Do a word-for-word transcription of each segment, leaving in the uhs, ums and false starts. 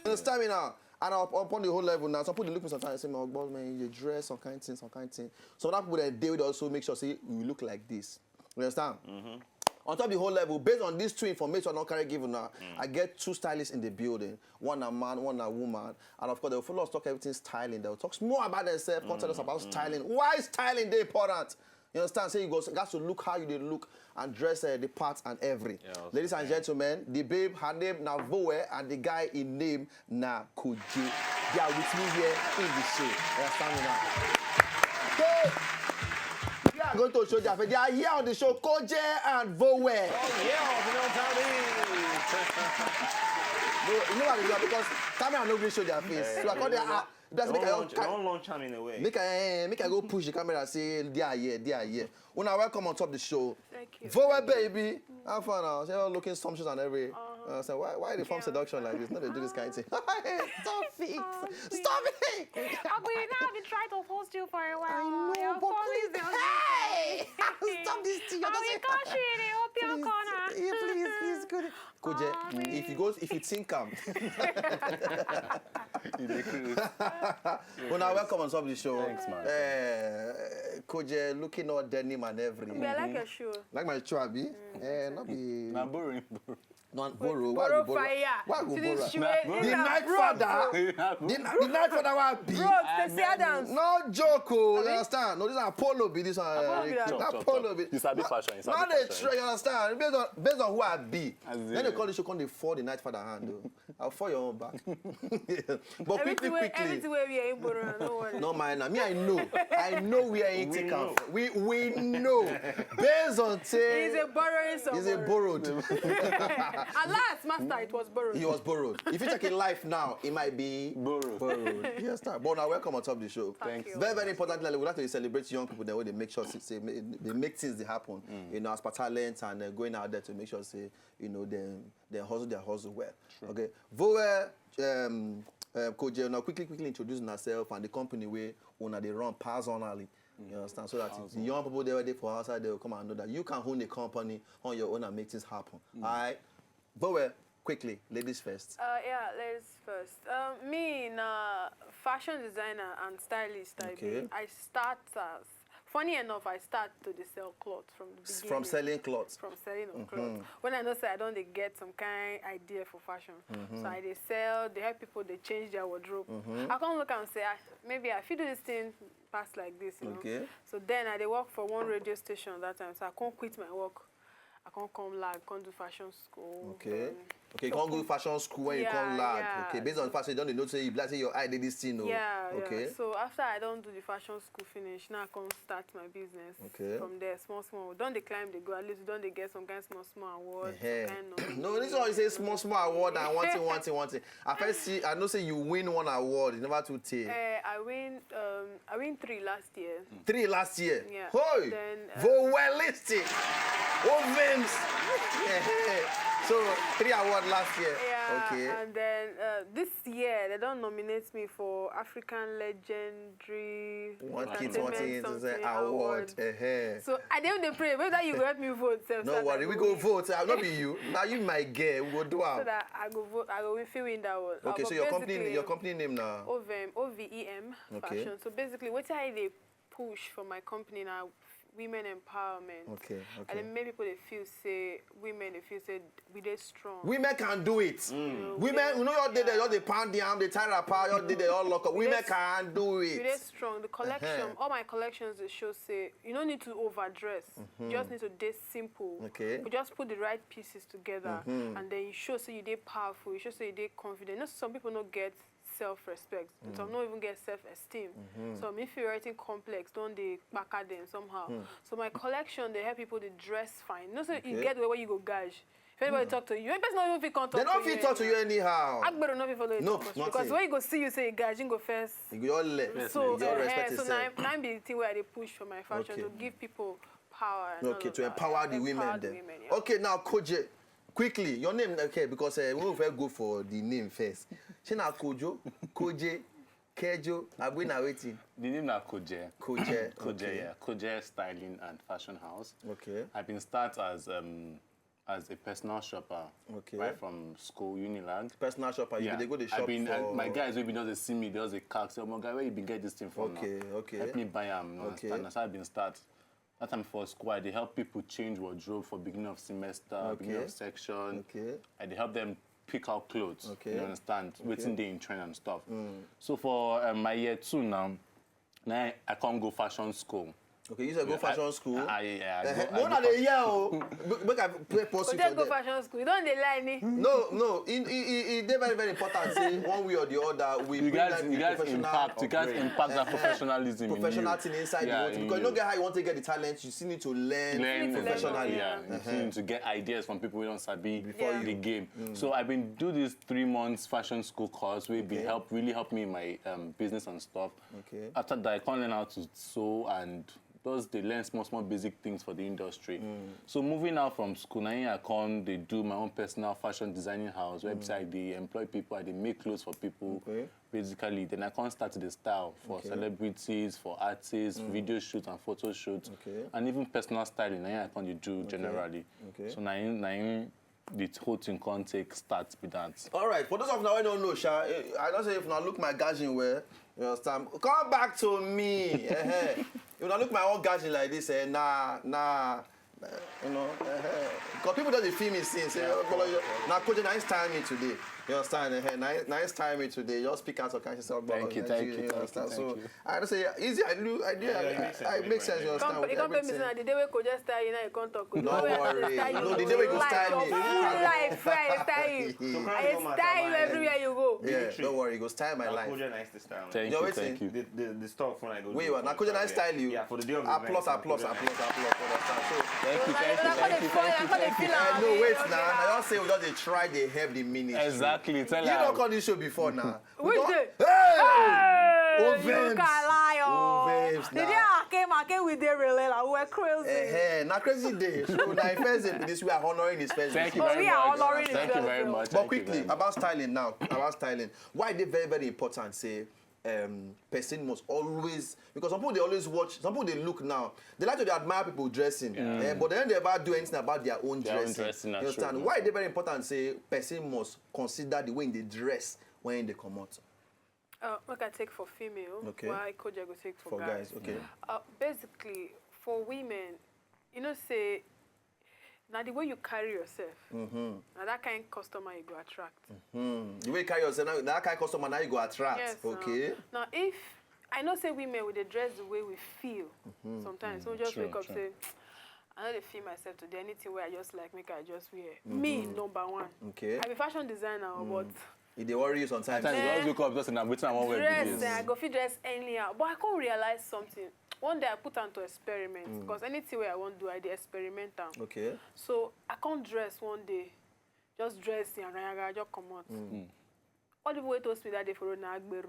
understand me now? And up, upon the whole level now, some people dey look me sometimes and say, "Man, boss man, you dey dress some kind thing, some kind thing." Some other people dey dey with also make sure say we look like this. You understand? On top of the whole level, based on these two information I don carry give una, I get two stylists in the building. One na man, one na woman. And of course, they will follow us talk everything styling. They will talk more about themselves, come tell us about styling. Why styling dey important? You understand? Say you go, got to look how you dey look and dress uh, the part and every. Yeah, okay. Ladies and gentlemen, the babe, her name na Voe, and the guy, in name na Koje. They are with me here in the show. You understand me now? So, we are going to show their face. They are here on the show, Koje and Voe. Oh, yeah, you know what I mean? No, you know what I do? Because camera no gree show their face. So I call them, ah, just make Don't I launch, don't launch am in a way. make I eh, make I go push the camera and say, "They are here, they are here." Una welcome on top the show. Thank you. Voe baby. How far now? Say, "Oh, looking sumptuous and every." Uh, say, "Why why they form seduction like this? No, they do this kind of thing." Stop it. Oh, sweet. Stop it. Uncle, you know I've been trying to host you for a while. I know, Your but phone please, is there. Hey! Stop this thing. You're I just will saying, call you in the open please, corner. eh, please, please, good. Koje, Oh, if you go, if you think am. You dey craze. Una welcome on top of the show. Thanks, man. Eh, Koje, looking all denim and every. But I like your show. Like my show, abi? Eh, not be. Na borrowing. No, borrow. Why Borrow go borrow? fire. Why go See this borrow? shoe, Nah, eh, borrow. this The na night bro, father. bro. You have The, ni- the night father wa be. Bro, Stacy Adams. No joke, oh, you Abi? understand? No, this is Apollo be this one. Apollo be that. Chop, Not chop, Apollo chop. be. You sabi fashion, you sabi Not the fashion. tra- you understand? Based on based on who I be. As Then they in- call the show come dey fall the night father hand, though. I'll fall your own back. But quickly, Everything wey quickly. everything wey we are in borrow, no worry. No mind na me, I know. I know we are in We take know. am. We we know. Based on He's say a borrowing someone. he's a borrowed. Alas, master, it was borrowed. He was borrowed. If you take a life now, it might be Borrowed. Borrowed. Yes, sir. But now welcome on top of the show. Thank Thanks. you. Very, very importantly, we like to celebrate young people. Then when they make sure say, say they make things they happen. You know, as per talent and uh, going out there to make sure say you know they they hustle their hustle well. Okay, Voe, um, uh, Koje, now quickly, quickly introduce yourself and the company where una dey run personally. You understand? So that the young people they are there for outside, they will come and know that you can own a company on your own and make things happen. All right, Voe, quickly, ladies first. Uh, yeah, ladies first. Um, me na fashion designer and stylist. I Okay. be. I start as funny enough, I start to dey sell clothes from the beginning. From selling clothes. From selling of clothes. When I know say I don dey get some kind idea for fashion, so I dey sell. Dey help people dey change their wardrobe. I come look and say, ah, maybe I fit do this thing pass like this, you know. Okay. So then I dey work for one radio station that time. So I come quit my work. I come come lag, come do fashion school. Okay. Then Okay, you can't go fashion school when you Yeah, come lag. yeah. Okay, based on the fact you don't know say you like say your eye did this thing. Oh. Yeah, Okay. yeah. So after I don do the fashion school finish, now I come start my business. Okay. From there, small small. We don dey climb, dey go. At least we don dey get some kind small small awards. Ehen. Some kind of No, this one is a small small award and one thing, one thing, one thing. I first see, I know say you win one award. You never too take. Uh, I win. Um, I win three last year. Three last year. Yeah. Hoi! Then, uh, Vowelistic. Ovens. So three award last year. Yeah, Okay. And then uh, this year they don nominate me for African Legendary One thing, Entertainment one thing is something an award. Eh-heh. So I dey dey pray whether you go help me vote. Sef, No so that worry, I we go go win. vote. I'll not be you. Now you my girl. We go do So am. that I go vote. I go win, fit win that one. Okay, Uh, so but your company, basically, your company name now. Ovem, O V E M Okay. Fashion. So basically, wetin I dey push for my company na women empowerment. Okay, And okay. then make people dey feel say women dey feel say we dey strong. Women can do it. You know, Women, you know, your day there, just the pound the arm, the tie wrapper, your day there, all lock up. Women Yes. can do We dey it. strong. The collection, Uh-huh. all my collections dey show say you no need to overdress. You just need to dey simple. Okay. You just put the right pieces together, and then you show say you dey powerful. You show say you dey confident. You know, some people no get self-respect. Some no even get self-esteem. Some inferiority complex don dey kpaka them somehow. So my collection dey help people dey dress fine. You know, so you Okay. get the way you go gauge. If anybody talk to you, if person no even fit come talk They to don't you. fit talk to you anyhow. Agbero no fit follow you No, talk much nothing. Because when you go see you say, "Guys, you go first." You go all left. So, You all eh, respect so yourself. Now, now be the thing where I dey push for my fashion Okay. to give people power. And all Okay, of to that. empower the Empower women the then. women, yeah. Okay, now Koje, quickly, your name, okay, because uh, we will go for the name first. She na Kojo, Koje, Kejo, Abwe na wetin? The name na Koje. Koje. Koje, Okay. Yeah. Koje Styling and Fashion House. Okay. I been start as um, as a personal shopper. Okay. Right from school, Unilag. Personal shopper, you yeah. They go the shop. I been, for... I, my guys, we been just see me, they just a car. So, my guy, where you been get this thing from? Okay, now? Okay. Help me buy them. No, okay. Understand? That's how I been start. That time for school, I they help people change wardrobe for beginning of semester, okay. Beginning of section. Okay. I they help them pick out clothes. Okay. You understand? Okay. Waiting day in trend and stuff. Mm. So for um, my year two now, now I can't go fashion school. Okay, you said go fashion school. I, yeah, I, uh, go, no, I go not a year. Oh, make I play possible. But then go fashion school. You don't dey lie me. No, no. It, it, it, it very, very important. Say one way or the other, we you guys, you guys impact, you guys impact that professionalism. Professional thing inside yeah, the whole thing because you don't get how you want to get the talent. You still need to learn, learn professionally. Yeah, uh-huh. You need to get ideas from people who don't sabi before yeah. The game. Mm. So I've been do this three months fashion school course. Will okay. Be help really help me in my um, business and stuff. Okay. After that, I can't learn how to sew and just dey learn small small basic things for the industry. Mm. So moving out from school, now I come dey do my own personal fashion designing house, mm. Website, I dey employ people, I dey make clothes for people. Okay. Basically, then I come start the style for okay. Celebrities, for artists, mm. Video shoots and photo shoots, okay. And even personal styling. Now I come dey do okay. Generally. Okay. So now, now the whole thing can't take start with that. All right, for those of now who don't know, Sha, eh, I don't say if now look my gajin where, you understand? Come back to me. Eh, eh. If now look my own gajin like this, eh, nah, nah. Eh, you know, eh, eh. Because people don't feel me since. Eh, now Koji nice time me today. You understand? Eh, eh, nice, nice time me today. Just speak out of conscience. Thank you, thank you, thank you. So I don't say easy. I do, I do. I make sense. You understand? You can't pay me. The day we could just style you now, you can't talk. No worry. No, the day we could style me. Full life, I style you. I style you everywhere you go. Yeah, don't worry. You go style my life. Thank you, thank you. The, the, the stuff when I go. Wait, what? Now Koji nice style you. Yeah, for the day of the event. Applause, applause, applause, applause. Thank you, thank you, thank you, thank you. No, wait now. I don't say we just dey try dey help the ministry. Exactly. Tell you don't call this show before now. Which day? Hey! Ovens. You can lie, oh. Ovens. The day I came, I came with the real, we were crazy. Eh, eh, na crazy day. So na first day this we are honoring his first day. Thank you very much. We are honoring his first day. Thank you very much. But quickly about styling now, about styling. Why is it very very important? Say um, person must always, because some people they always watch, some people they look now, they like to they admire people dressing, yeah. Eh, but they don't ever do anything about their own their dressing. Own dressing. You understand? True. Why is it very important? Say person must consider the way they dress when they come out. Uh, like I take for female, okay. Why Koji go take for, for guys? Guys, okay. Uh, basically, for women, you know, say now the way you carry yourself, mm-hmm. Now that kind of customer you go attract. Mm-hmm. The way you carry yourself, now that kind of customer now you go attract. Yes, okay. Now, now if I know say women with the dress the way we feel mm-hmm. Sometimes, mm-hmm. So we just true, wake up true. Say, I know they feel myself today. Anything where I just like, make I just wear. Mm-hmm. Me number one. Okay. I be fashion designer, mm. But It dey worry you sometimes. Sometimes you just wake up just and I'm waiting. I want wear dress. I go fit dress anyhow, but I can't realize something. One day I put on to experiment because mm. Anything where I want do, I dey experiment am. Okay. So I can't dress one day, just dress and I just come out. Mm. All the people wey toast me that day for road na agbero.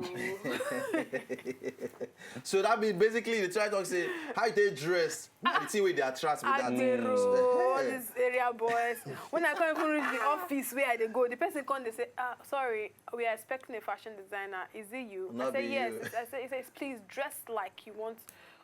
So that means basically the try talk say how you take dress, the thing wey dey attract me that. Agbero, all these area boys. When I come even reach the office where I dey go, the person come dey say, ah, sorry, we are expecting a fashion designer. Is it you? I say yes. I say, he says please dress like you want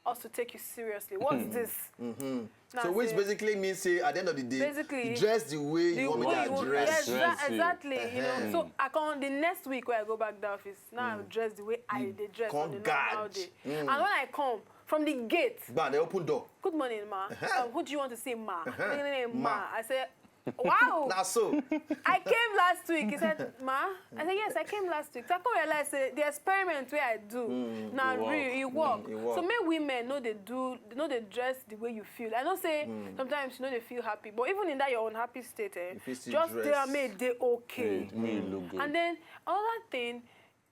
us to take you seriously. What's this? Mm-hmm. So which basically means say at the end of the day, basically, dress the way you want me to dress. Yes, exactly. You know, so I can't, the next week when I go back to the office, now I dress the way I dey dress on the normal day. And when I come from the gate, bam, they open door. Good morning, ma. Um, who do you want to see, ma? Ma. I say, wow. That's so. I came last week. He said, ma. I said, yes, I came last week. So I come realize say the experiment where I do now real, it work. So many women know they do, know they dress the way you feel. I know say sometimes you know they feel happy, but even in that your unhappy state, eh, just tell me they okay. And then another thing,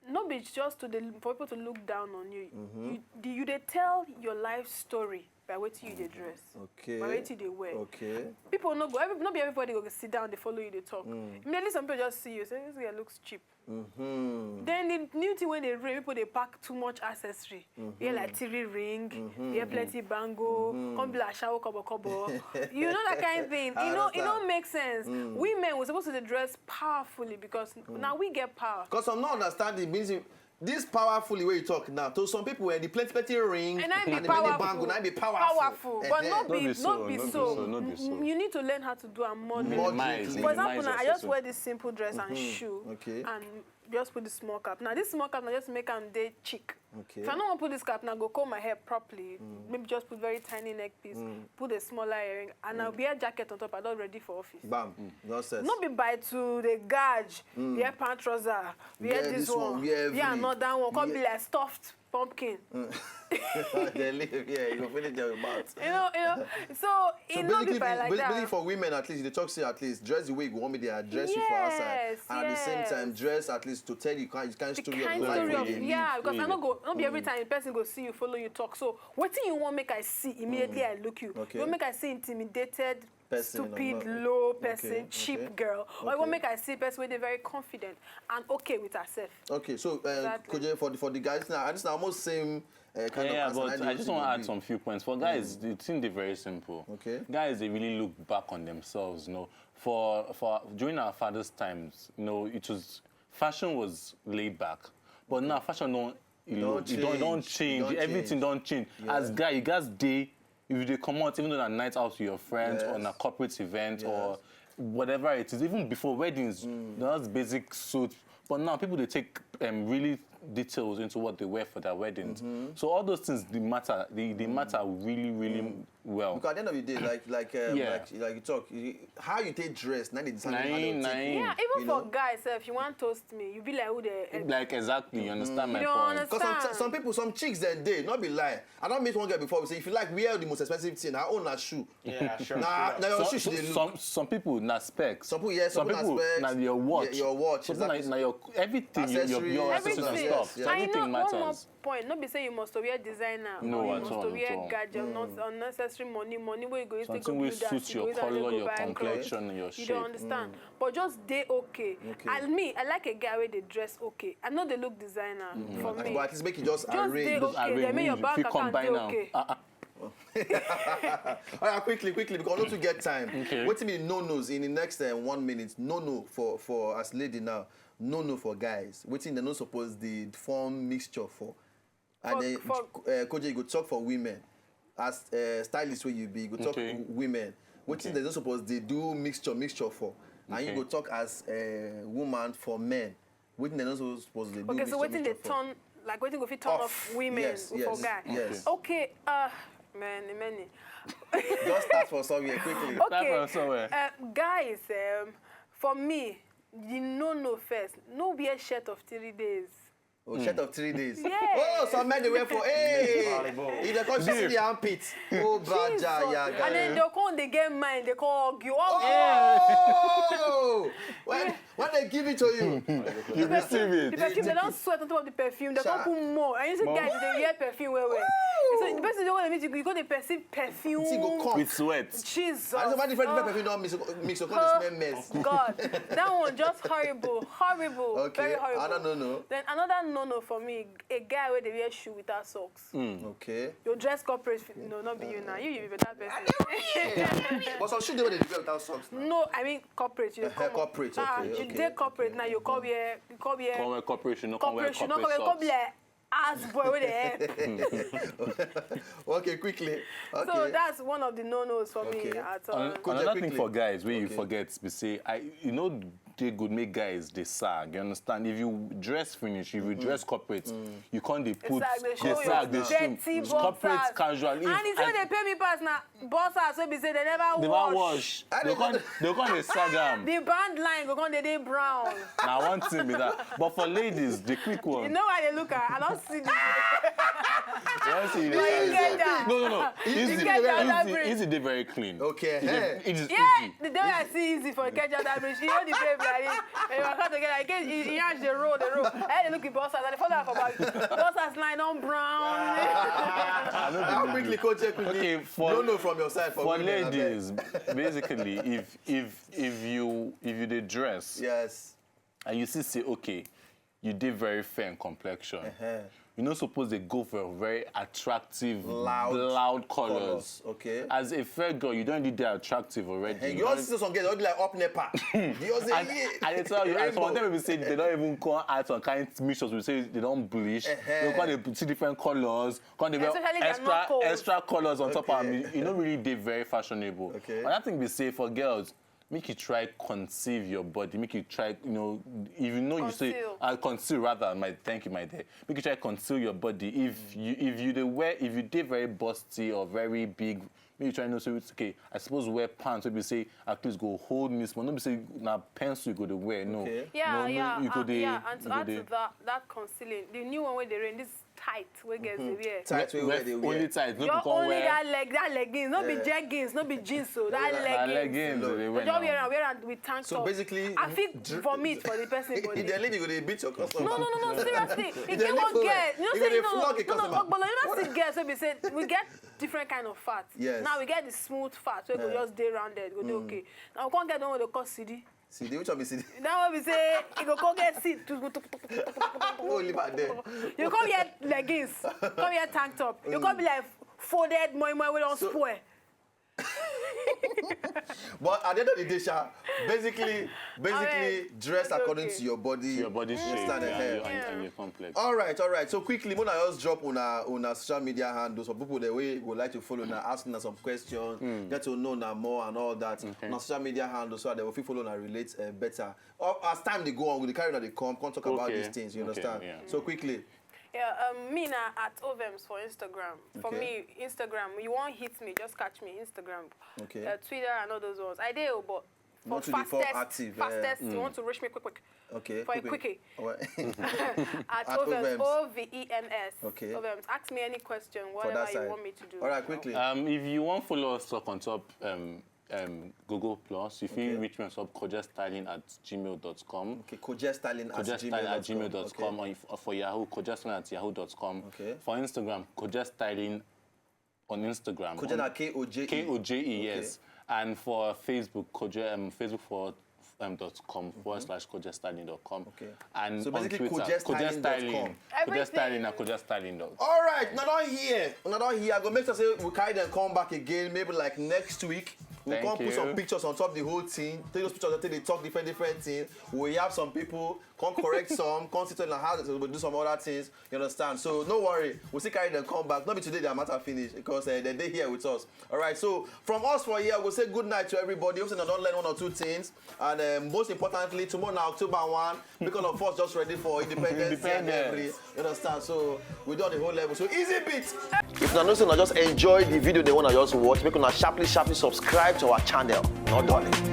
no be just to the, for people to look down on you. You, the, you they tell your life story by wetin you dey dress, okay, by wetin you dey wear. Okay. People no go, every, no be everybody go sit down, they follow you, they talk. Immediately some people just see you, say this guy looks cheap. Then the new thing when they read, people they pack too much accessory. Wear like T V ring, wear plenty bangle, come be like shower kobo kobo. You know that kind of thing. You know, it don't make sense. Women were supposed to dress powerfully because now we get power. Because some not understand the meaning. This powerfully wey you talk now, to some people, eh, the plenty plenty ring And I be and the many powerful. Bangle, na be powerful. Powerful, but Eh, no No be be no so, be no be so. so, no be so. Mm, you need to learn how to do am moderately. Moderately. For example, Minimize now I your just so- wear this simple dress and shoe Okay. and just put the small cap. Now this small cap now just make am dey chic. Okay. If I no wan put this cap, now go comb my hair properly. Maybe just put very tiny neck piece, put a smaller earring, and I'll wear jacket on top. I don ready for office. Bam. Nonsense. No be by to the gauge, wear pant trouser, wear Wear this, this one, one, wear wear every- another one, come be wear- like stuffed pumpkin. They live here. You go finish their mouth. You know, you know. So it no be basically, by like basically that. For women at least, they talk say at least dress the way you want me to address you for outside, Yes, and at the same yes. time dress at least to tell you kind, kind The story kind of life. story Wey of you dey yeah, live. because I no go no be every time the person go see you, follow you, talk. So wetin you wan make I see immediately I look you? Okay. You wan make I see intimidated, Person, stupid, no, no. low Okay, person, cheap okay, girl, or you wan okay. Make I see person wey dey very confident and okay with herself? Okay, so uh, Exactly. Koje, for the, for the guys now, this is almost same uh, kind Yeah, of answer. but Like I they just do want to with add you. Some few points. For guys, the thing is very simple. Okay. Guys, they really look back on themselves. You know, for for during our fathers' times, you know, it was fashion was laid back, but now fashion don't you Don't know, it don't don't change. change. Don't Everything change. Don't change. Yeah. As guy, you guys day if you dey comot, even though na night out with your friends or Yes. na corporate event Yes. Or whatever it is, even before weddings, that's basic suit. But now people they take um, really details into what they wear for their weddings. So all those things they matter. They, they matter really really well. Because at the end of the day, like like um, Yeah. like like you talk, you, how you take dress, now they decide Na how they im, na take im. it, Yeah, even you for know? Guys, if you want toast me, you be like who the Like exactly, you understand my You don't point. understand. Because some, some people, some chicks, then they not be lie. I don't meet one girl before. We say if you like wear the most expensive thing, her own na shoe. Yeah, sure. Nah, sure. na your Some, shoe she dey look. some, some people na spec. Some people, yes, some some people na people spec. na your watch. Yeah, your watch, Some people na, exactly. Na your everything. Your, your, your Accessories, accessories and everything. Stuff. Yeah. So And you everything know, one more matters. Point, no be say you must wear designer, No, or you at must all, to at wear all. gadget, not unnecessary money, money where you go use take Something go wey build that, suits you go your use that color, go your buy clothes. complexion, your You shape. Don't understand. But just dey okay. Okay. And me, I like a guy where they dress okay. I know they look designer for me. But at least make it just Just arrange. dey okay. Then make your If bank you account dey combine now. Okay. Ah, ah. All right, quickly, quickly, because we don't get time. Okay. Wetin be no-nos in the next uh, one minute? No-no for for as lady now. No-no for guys. Wetin they no suppose dey form mixture for. And For- then for- uh, Koje, you go talk for women. As uh, stylist where you be, you go talk Okay. women. Wetin Okay. They no suppose dey do mixture mixture for. And you Okay. Go talk as a woman for men. Wetin they no suppose dey do Okay, so mixture wetin they mixture for. Turn like wetin go fit turn off, women Yes, for yes, guy. yes. Okay, uh, many many. Just start for somewhere quickly. Okay, from somewhere. Uh, guys, um, for me, you no know first. No wear shirt of three days. Oh, shirt of three days. Yes. Oh, some men they wear for hey. Volleyball. If they come see the armpit. Oh, Jesus. baja And then yaga. they come, they get mine, they come hug you. Oh, Oh, when, when they give it to you. You receive the it. perfume, they don't sweat on top of the perfume. They Sha. Don't put more. And you see More. Guys, they wear perfume well well. So the person don't want to meet you, you go to perceive perfume. See, go come. With sweat. Jesus. I don't know different Oh. Perfume don't mix. Mix. Come Oh, this smell mess. God, that one just horrible, horrible, Okay, very horrible. I don't know, no. Then another no no for me, a guy where they wear shoe without socks. Okay. Your dress corporate, fit- no, not be you now. You, you be better person. But some shoe they wear they wear without socks now. No, I mean corporate. You Uh, come, corporate, ah, okay, you okay, dey corporate okay, now. You come here, you come here. Come wear corporate shoe, no come wear Corporate, you know, corporate come here, come socks. here. Ass boy with the hair. Okay, quickly. Okay. So that's one of the no-nos for me Okay. at all. An- Could you Another thing quickly- for guys where you Okay. Forget be say I you know they good make guys they sag. You understand? If you dress finish, if you dress corporate, you can't they put Sag, they show they you sag, they dirty show corporate boxers. Casual. If- And it's when they pay me pass now. Boxers, so be say they never They wash. never wash. They can't they can't they sag am. The band line go come dey dey brown. Now one thing be that. But for ladies, the quick one. You know why they look at? I don't see this. Yes, it But you is. get that. No, no, no. Easy, You get that easy, average. Easy, they very clean. Okay. It is, it is Yeah, easy. The day I see easy for catch out that bridge, you know the babe like this. And you walk out together, I get you, you have the roll, the roll. I had to look at boss, I follow up about boss has line on brown. I don't How believe quickly, you. Coach, quickly. Okay, for- No, no, from your side for, For women, I beg. Ladies, basically, if if if you if you dey dress Yes. and you see say okay, you dey very fair in complexion. Uh-huh. you no suppose dey go for very attractive, Loud loud colors. Colors, okay. As a fair girl, you don dey dey attractive already. And You you all don- see some girls, they all be like up nepa. You all say, I, yeah. I dey tell you, and some of Rainbow. Them be say they don't even come out some kind mixtures. We say they don't bleach. Uh-huh. They come dey see different colors. Come dey wear Especially they're extra not cold. extra colors on top of Okay. them. You, you know, really dey very fashionable. Okay. Another thing we say for girls, make you try conceive your body. Make you try, you know, if you know you say Conceal. Uh, conceal rather. My thank you, my dear. Make you try conceal your body. If you if you dey wear if you dey very busty or very big, make you try know say it's okay. I suppose wear pants. Maybe say at least go hold me small. No be say na pencil you go dey wear. No. Okay. Yeah, no, no, yeah, You go uh, dey. yeah, and to you go add dey- to that, that concealing, the new one where they rain, this tight where girls they wear. Tight way where they wear. Only tight. No Your be come only wear. That leg, that leggings, not be Yeah. jeggings, not be jeans, so that Yeah, Na leggings. Leggings. They dey wear Don't now. wear and wear and with tank So top. basically, I feel dr- vomit for the person If body. they leave, you go dey beat your customer. No, no, no, no, seriously. It They get live one for girl. where? You know, You say go you dey know, flog a no, no, customer. But you know, see girls. So we say we get different kind of fat. Yes. Now we get the smooth fat, so we go Yeah. just dey rounded, go dey okay. Now we can't get the one with the cause C D. See, the which one be see. Now we say you go come get seat. Oh, leave her there. You come get leggings, come get tank top. You come be like folded moi moi we don't So- spoil. But at the end of the day, sha, basically, basically Alright. dress Okay, according okay. to your body. Your body shape Stand and, ahead. your, and, and your complex. All right, all right. So quickly, when I just drop on our on our social media handles for people that we would like to follow now, ask them some questions, get to know now more and all that. Okay. On our social media handles so that they will fit follow and relate uh, better. Or as time they go on, we dey carry that they come, come talk about Okay. These things. You Okay, understand? Yeah. So quickly, Yeah, um, me na at Ovems for Instagram. For Okay. Me, Instagram, you won't hit me, just catch me, Instagram. Okay. Uh, Twitter and all those ones. I do, but for Not to be for fastest, active, eh. fastest, you want to reach me quick, quick. Okay. For a quick, quick. Quickie. All right. At At Ovems, Ovems. O V E M S. Okay. Ovems, ask me any question, For whatever that you side. Want me to do. All right, quickly. Um, if you want follow us talk on top, um, um, Google Plus, you Okay. can reach me on top kojeststyling at gmail dot com. Okay, kojeststyling at Kojeststyling at gmail gmail dot com. Or if, for Yahoo, kojeststyling at yahoo dot com. Okay. For Instagram, kojeststyling on Instagram. Koja na K O J E. K O J E, Okay. Yes. And for Facebook, koja, um, facebook for um, dot com forward slash kojeststyling dot com. Okay. And So on basically, Twitter, kojeststyling dot com. kojeststyling. Everything. Kojeststyling at kojeststyling dot com. All right, now down here, now down here, I go make sure say we carry them come back again, maybe like next week. We'll Thank come put some you. Pictures on top the whole thing. Take those pictures that they talk different different things. We have some people come correct some, come sit on the house, we'll do some other things. You understand? So no worry, we'll still carry them come back. Not be today that matter finish because uh, they they here with us. All right. So from us for here, we'll say good night to everybody. Hope you don't learn one or two things. And uh, most importantly, tomorrow now October one, make all of us just ready for Independence Day and Independence. Every, you understand? So we done the whole level. So easy beat. If you know say una just enjoy the video they wanna just watch, make una sharply sharply subscribe to our channel. Not done.